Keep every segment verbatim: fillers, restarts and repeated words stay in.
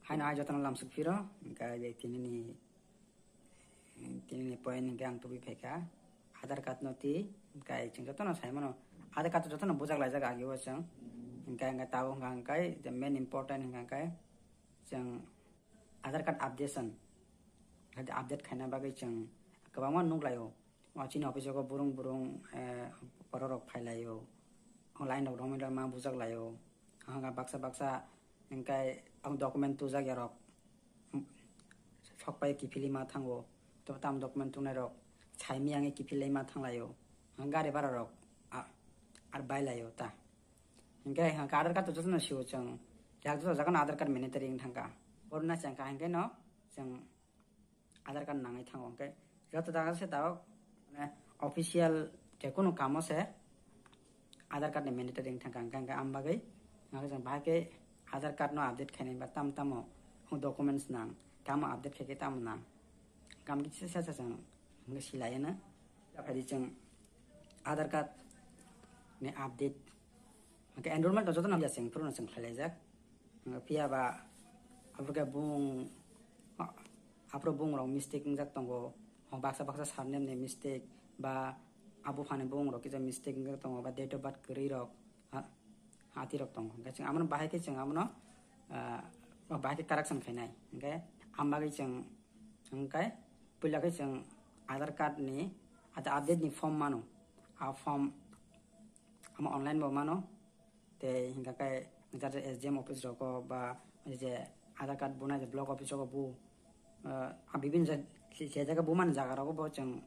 Haino hai jotono lamsuk phiro, hingkhe je tinini, tinini point hingkhe ang tubui phaikha. Aadhaar card no twi, hingkhe chwng jotono sai mano. Aadhaar card jotono bujak laijak agi o chwng. Hingkhe, hingkhe tabuk hingkha hingkhe, the main important hingkha hingkhe, chwng Aadhaar card updation, update khaina bagwi chwng kwbangma nuk laio. O chini office o burung burung, eh, borok rok phai laio. O line rok romwi romwi ma bujak laio. Hwnka baksa baksa hingkhe ang document tujak ya rok. Sok pai kiphilwi ma thango. To tam document tungnai rok sai miyang kiphilwi ma thang laio. Gari bara rok a-, ar bai laio ta. Hingkhe hwnka Aadhaar card to jotono sio chwng. Yak joto jaga no Aadhaar card mandatory wng thangkha. Corona chengkha hingkhe no chwng Aadhaar card nangwi thango. Hingkhe joto jaga se tabuk, mane, official jekunu kamo se Aadhaar card ni mandatory wng thangkha. Hingkhe, hingkhe am bagwi, hingkhe chwng bahai khe Aadhaar card no update khainai ba tam tamo documents nang, tamo update khai khe tamo nang. Kam kisa sa sa chwng hingkhe silaiya na. Phai di chwng Aadhaar card ni update. Hingkhe enrollment no jotono ya chwng phuru no chwng khlai laijak. Hingkhe phiya ba aphuru khe bung, aphuru bung rok mistake wngjak tongo. Baksa baksa surname ni mistake ba abuphani bung rok kisa mistake wngjak tongo ba date of birth kwrwi rok, ha, hati rok tongo. Hingkhe chwng amono bahai khe chwng amono, ah, bahai khe correction khainai. Hingkhe am bagwi chwng hingkhe puila khe chwng Aadhaar card ni, ata update ni form mano. A form amo online bo mano. Tei hingkha khe jat jat S D M office rogo ba je Aadhaar card bunai je block office rogo bu, ah, bibin je, je jaga bumani jaga rogo bo chwng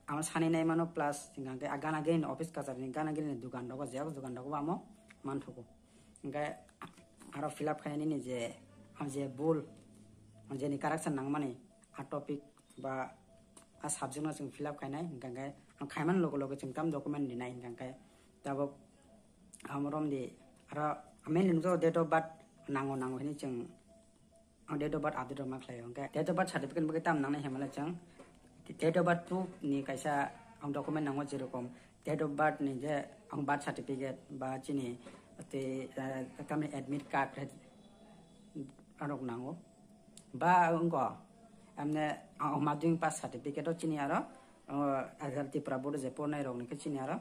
amo sani nai mano, plus hingkha khe a gana gini office kachari ni gana gini ni dukan rogo, xerox dukan rogo bo amo manthogo. Hingkhe aro fill up khainani je ang je bul, ang jeni correction nangmani a topic ba a subject no chwng fill up khainai, hingkha khe ang khaimani loge loge chwng tam document rinai, hingkha khe tabuk amo romdi aro mainly nukjago date of birth nango nango hinwi chwng ang date of birth update rok ma khlaio. Hingkhe date of birth certificate bagwi tam nangnai hinmale chwng date of birth proof ni kaisa ang document nango, jerokom date of birth ni je ang birth certificate ba chini tei, eh, tamni admit card rok nango. Ba wngkha, amne, ah, madhyamik pass certificate o chini aro, oh, Azad Tripura Board je pornai rok ni khe chini aro,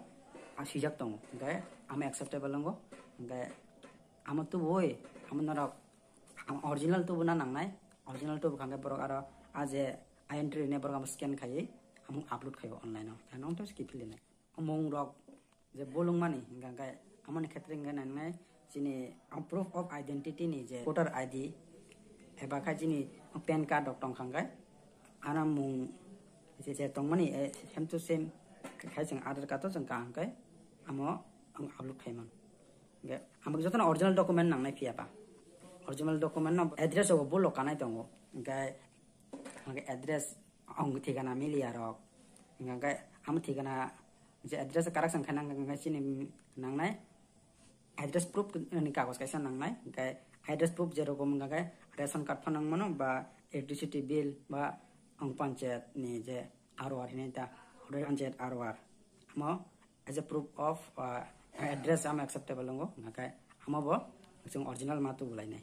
ah, swijak tongo. Hingkhe amo acceptable wngo. Hingkhe amo tubui, amo norok, amo original tubu na nangnai. Original tubu kha hingkhe borok aro a je I N T rinai borok amo scan khaiwi amo upload khaio online o. Khe nong to skip linai. Mung rok je bolong mani hingkha khe amoni khetre hingkha nangnai chini proof of identity ni je voter I D eba khe chini pan card rok tongkha hingkha ano mung je, je tongmani, eh, same to same khai chwng Aadhaar card o chwng kaham khe amo ang upload khai mano. Hingkhe amo jotono original document nangnai phiya ba original document no address o bolong kanai tongo hingkhe, hingkhe address ang thikana miliya rok. Hingkha khe amo thikana je address correction khaina hingkha khe chini nangnai address proof ni kagoj kaisa nangnai. Hingkha khe address proof jerokom hingkha khe ration card phano wng mano ba electricity bill ba ang panchayat ni je R O R hinwi ta, panchayat R O R. Amo as a proof of, uh, address amo acceptable wngo, hingkha khe amo bo chwng original ma tubulainai.